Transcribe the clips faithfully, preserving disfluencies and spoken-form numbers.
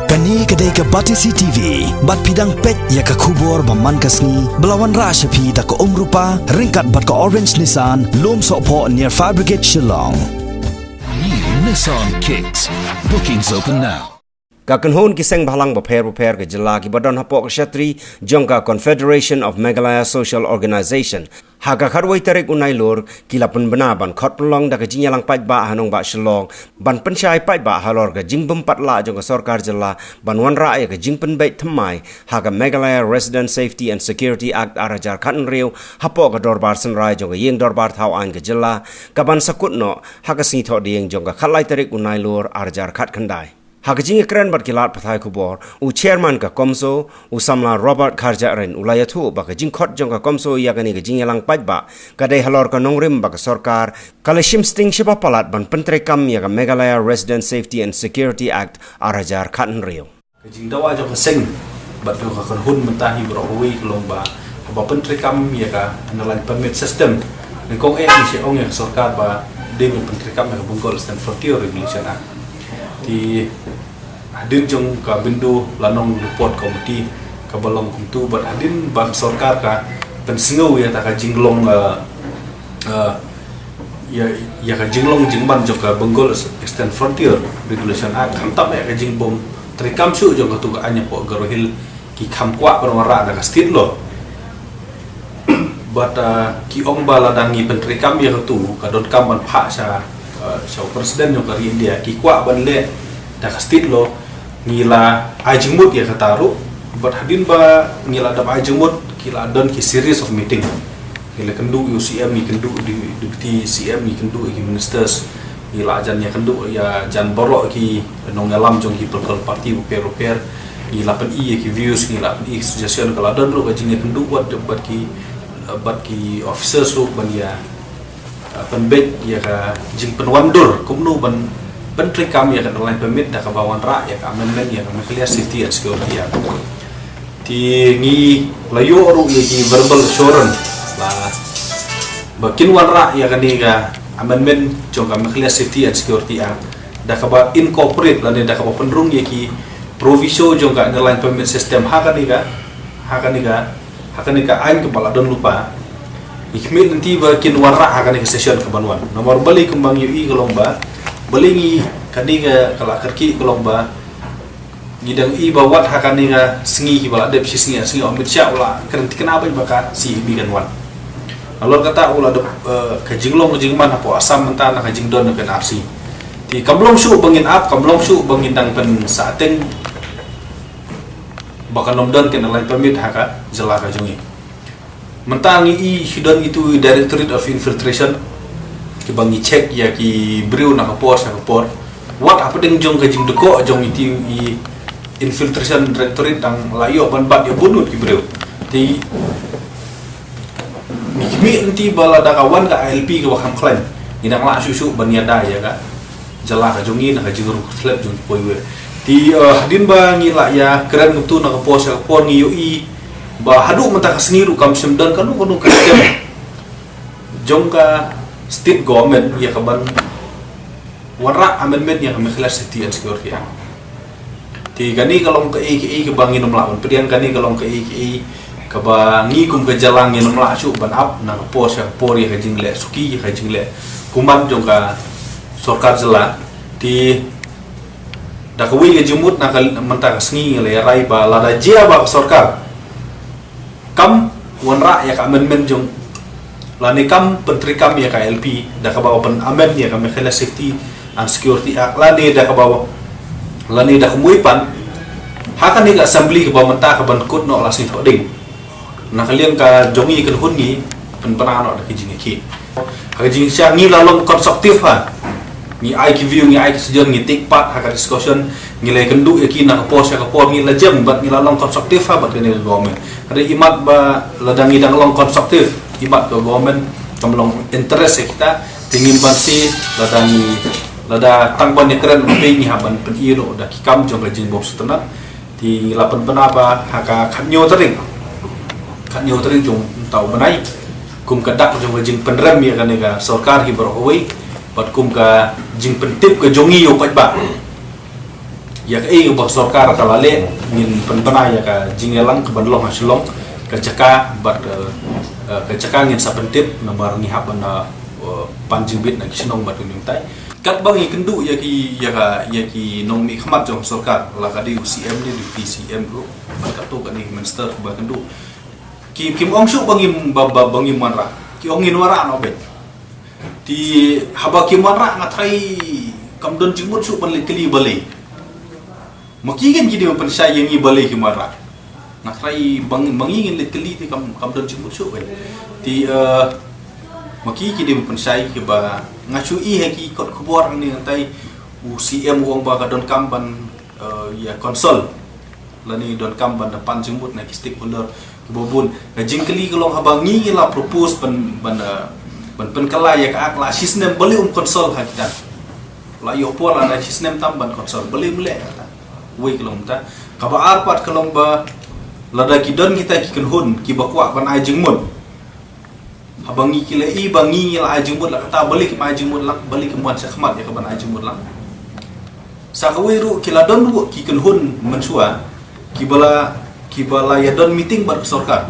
Kane ka dei ka Batesi T V, bad phi dang peit ïa ka khubor ba man ka sngi, ba la wanrah sha phi da ka Umrupa, ryngkat bad ka Orange Nissan, Lum Sohphoh near Fire Brigade Shillong. New Nissan Kicks. Bookings open now. Ka kynhun ki seng bhalang bapher bapher ka jylla kiba don hapoh ka shatri jong ka Confederation of Meghalaya Social Organization, ha ka khatwei tarik u Nailur, ki la pynbna ban khot pynlong da ka jingïalang paidbah ha nongbah Shillong, ban pynshai paidbah halor ka jingbym pat lah jong ka sorkar jylla ban wanrah ïa ka jingpynbeit thymmai ha ka Meghalaya Resident Safety and Security Act ar hajar khathynriew hapoh ka dorbar synrai jong ka ïing dorbar thaw aiñ ka jylla, kaban sa kut noh ha ka sngi Thohdieng jong ka khatlai tarik u Nailur ar hajar khatkhyndai. Ha ka jingïakren bad ki lad pathai khubor, u chairman ka CoMSO, u samla Robert Kharjahrin, u la ïathuh ba ka jingkhot jong ka CoMSO ïa kane ka jingïalang paidbah ka dei halor ka nongrim ba ka sorkar ka la shim sting shiba palat ban pyntreikam ïa ka Meghalaya Resident Safety and Security Act ar hajar khathynriew. Ka jingdawa jong ka seng bad jong ka kynhun mynta hi baroh kawei ka long ba, ba pyntreikam ïa ka underlying permit system. Nyngkong eh ngi shu ong ïa ka sorkar ba dei ban pyntreikam ïa ka Bengal Eastern Frontier Regulation Act. Te hadien jong ka Bindu Lanong Report Committee kaba long kumtu, bad hadien ba ka sorkar ka pynsngew ïa kata ka jinglong, eh, eh, ïa, ïa ka jinglong jingman jong ka Bengal Eastern Frontier Regulation Act, khamtam eh ka jingbym treikam shuh jong katu ka aiñ hapoh Garo Hills, ki kham kwah ban wanrah da ka state law. Bad, ah, ki ong ba lada ngi pyntreikam ïa katu, ka donkam ban phah sha, ah, sha u president jong ka ri India, ki kwah ban leh da ka state law. Ngi la ai jingmut ïa kata ruh. Bad hadien ba ngi la dep ai jingmut, ki la don ki series of meeting. Ngi la kynduh ïa u C M, ngi kynduh ïa u Deputy C M, ngi kynduh ïa ki ministers, ngi la jan ïakynduh ïa jan baroh ki nongïalam jong ki political party bapher bapher. Ngi la pyni ïa ki views, ngi la pyni ïa ki suggestion, ka la don ruh ka jingïakynduh bad, bad ki, bad ki officers ruh ban ïa, uh, pynbeit ïa ka jingpynwandur kumno ban pyntreikam ïa ka underlying permit da kaba wanrah ïa ka amendment ïa ka Meghalaya Safety and Security Act. Te ngi la ïoh ruh ïa ki verbal assurance ba, ba kin wanrah ïa kane ka amendment jong ka Meghalaya Safety and Security Act da kaba incorporate lane da kaba pynrung ïa ki proviso jong ka underlying permit system ha kane ka, ha kane ka, ha kane ka aiñ kaba la don lypa. Ngi khmih lynti ba kin wanrah ha kane ka session kaban wan. Namar balei kumba ngi ïohi ka long ba, balei ngi kane ka, ka la kyrkieh ka long ba, ngi dang ïohi ba wat ha kane ka sngi kiba la dep shi sngi, sngi Amit Shah u la kren thikna bad ba ka C A B kan wan. Nalor kata u la dep, eh, ka jinglong ka jingman hapoh Assam mynta na ka jingdon ka N R C. Te kam long shuh ba ngin ap, kam long shuh ba ngin dang pynsahteng ba kan ym don ka underlying permit ha ka jylla ka jong ngi. Mynta ngi i, shu don itu Directorate of Infiltration kiba ngi check ïa ki briew na ka por sha ka por. Wat hapdeng jong ka jingdkhoh jong itu i Infiltration Directorate dang la ïoh ban bat ïa bun ki briew. Te ngi khmih lynti ba lada ka wan ka I L P kaba kham khlaiñ, ngi dang lah shuh shuh ban ïada ïa ka jylla ka jong ngi na ka jingru kyrthlep jong ki poiwer. Te, eh, hadien ba ngi la ïakren kumtu na ka por sha ka por, ngi ïohi ba haduh mynta ka sngi ruh kam shym don kano kano ka step jong ka state government ïa kaban wanrah amendment ïa ka Meghalaya Safety and Security Act. Te kane ka long kaei kaei kaba ngin ym lah ban pdiang, kane ka long kaei kaei kaba ngi kum ka jylla ngin ym lah shuh ban ap na ka por sha ka por ïa ka jingleh suki, ïa ka jingleh kuman jong ka sorkar jylla. Te da kawei ka jingmut na ka, mynta ka sngi ngi la ïa rai ba lada jia ba ka sorkar kam wanrah ïa ka amendment jong, lane kam pyntreikam ïa ka I L P da kaba pyn-amend ïa ka Meghalaya Safety and Security Act, lane da kaba, lane da kumwei pat, ha kane ka assembly kaba mynta kaban kut noh la sngi Thohdieng, na ka liang ka jong ngi ka kynhun ngi pynbna noh da ka jingïakhih. Ha ka jingshisha ngi la long constructive ha. Ngi ai ki view, ngi ai ki suggestion, ngi take part ha ka discussion, ngi la ïakynduh ïa ki na ka por sha ka por, ngi la jem bad ngi la long constructive ha bad kane ka government. Hynrei imat ba lada ngi dang long constructive, imat ba government kam long interest ïa kita, te ngin banse lada ngi, lada tang ban ïakren, ngi hap ban pyni ruh da ki kam jong ka jingbym sngewtynnat. Te ngi la pynbna ba ha ka khathynñiew tarik, khathynñiew tarik jong mynta u bnai, kum ka dak jong ka jingpynrem ïa kane ka sorkar hi baroh kawei, bad kum ka jingpyntip ka jong ngi ïa u paidbah, Ïa kaei ba sorkar ka la leh, ngin pynbna ïa ka jingïalang kaban long ha Shillong, ka jaka bad, eh, eh, ka jaka ngin sa pyntip namar ngi hap ban, eh, pan jingbit na ki shnong bad ki nongtai. Katba ngi kynduh ïa ki, ïa ka, ïa ki nongmihkhmat jong sorkar, la ka dei u C M ne dei u Deputy C M ruh, bad katto katne ki minister ba kynduh. Ki, kim ong shuh ba ngim, ba, ba, ba ngim wanrah. Ki ong ngin wanrah noh beit. Te haba kim wanrah nga tharai kam don jingmut shuh ban leit kylli balei. Ma ki ngan ki dei ban pynshai ïa ngi balei kim wanrah. Nga tharai ba ngi, ma ngi ngin leit kylli te kam, kam don jingmut shuh beit. Te, eh, ma ki ki dei ban pynshai kiba nga shu i ha ki kot khubor hangne hangtai u C M u ong ba ka donkam ban, eh, ïa consult. Lane donkam ban da pan jingmut na ki stakeholder kiba bun. Ka jingkylli ka long haba ngi ngi la propose ban, ban, eh, ban pynkylla ïa ka Act la shisnem balei um consult ha kita. La ïoh por la da shisnem tam ban consult balei um leh kata. Wei ka long ta. Kaba ar pat ka long ba lada ki don kita ki kynhun kiba kwah ban ai jingmut. Haba ngi ki la i ba ngi ngi la ai jingmut la kata balei kim ai jingmut lang, balei kim wan shakhmat ïa kaban ai jingmut lang. Sa kawei ruh ki la don ruh ki kynhun mynshuwa kiba la, kiba la ïa don meeting bad ka sorkar.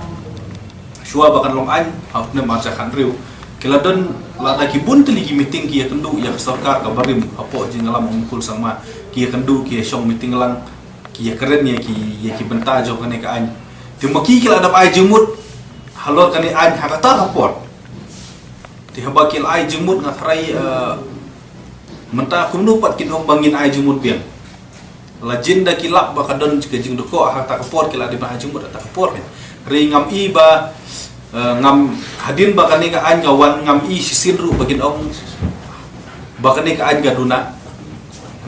Shuwa ba kan long aiñ ha u snem ar hajar khathynriew ki la don lada ki bun tylli ki meeting ki ïa kynduh ïa ka sorkar ka barim hapoh jingïalam u Mukul Sangma ki ïa kynduh ki ïa shong meeting lang. Ki ïa kren ïa ki, ïa ki bynta jong kane ka aiñ. Te ma ki ki la dep ai jingmut halor kane aiñ ha kata ka por. Te haba ki la ai jingmut nga tharai, eh, mynta kumno pat kin ong ba ngin ai jingmut biang. La jin da ki lap ba ka don ka jingdukok ha kata ka por ki la dep ai jingmut ha kata ka por kan. Ri ngam i ba, eh, ngam hadien ba kane ka aiñ ka wan ngam i shisien ruh ba kin ong ba kane ka aiñ ka duna.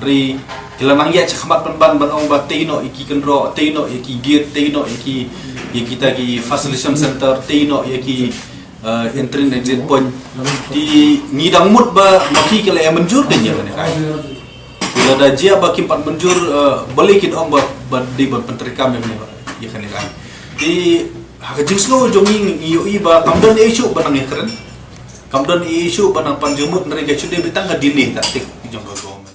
Ri ki la nang ïa shakhmat ban ban ban ong ba tei noh ïa ki kynroh, tei noh ïa ki gate, tei noh ïa ki, ïa kita ki facilitation center, tei noh ïa ki, eh, entry and exit point. Te ngi dang mut ba ma ki ki la ïa mynjur kan ïa kane ka aiñ. Te lada jia ba kim pat mynjur, eh, balei kin ong ba, ba dei ban pyntreikam ïa kane ka, ïa kane ka aiñ. Te ha ka jingsngew jong ngi ngi ïohi ba kam don issue ba nang ïa kren. Kam don issue ba nang pan jingmut hynrei ka shu dei beit tang ka delay tactic jong ka government.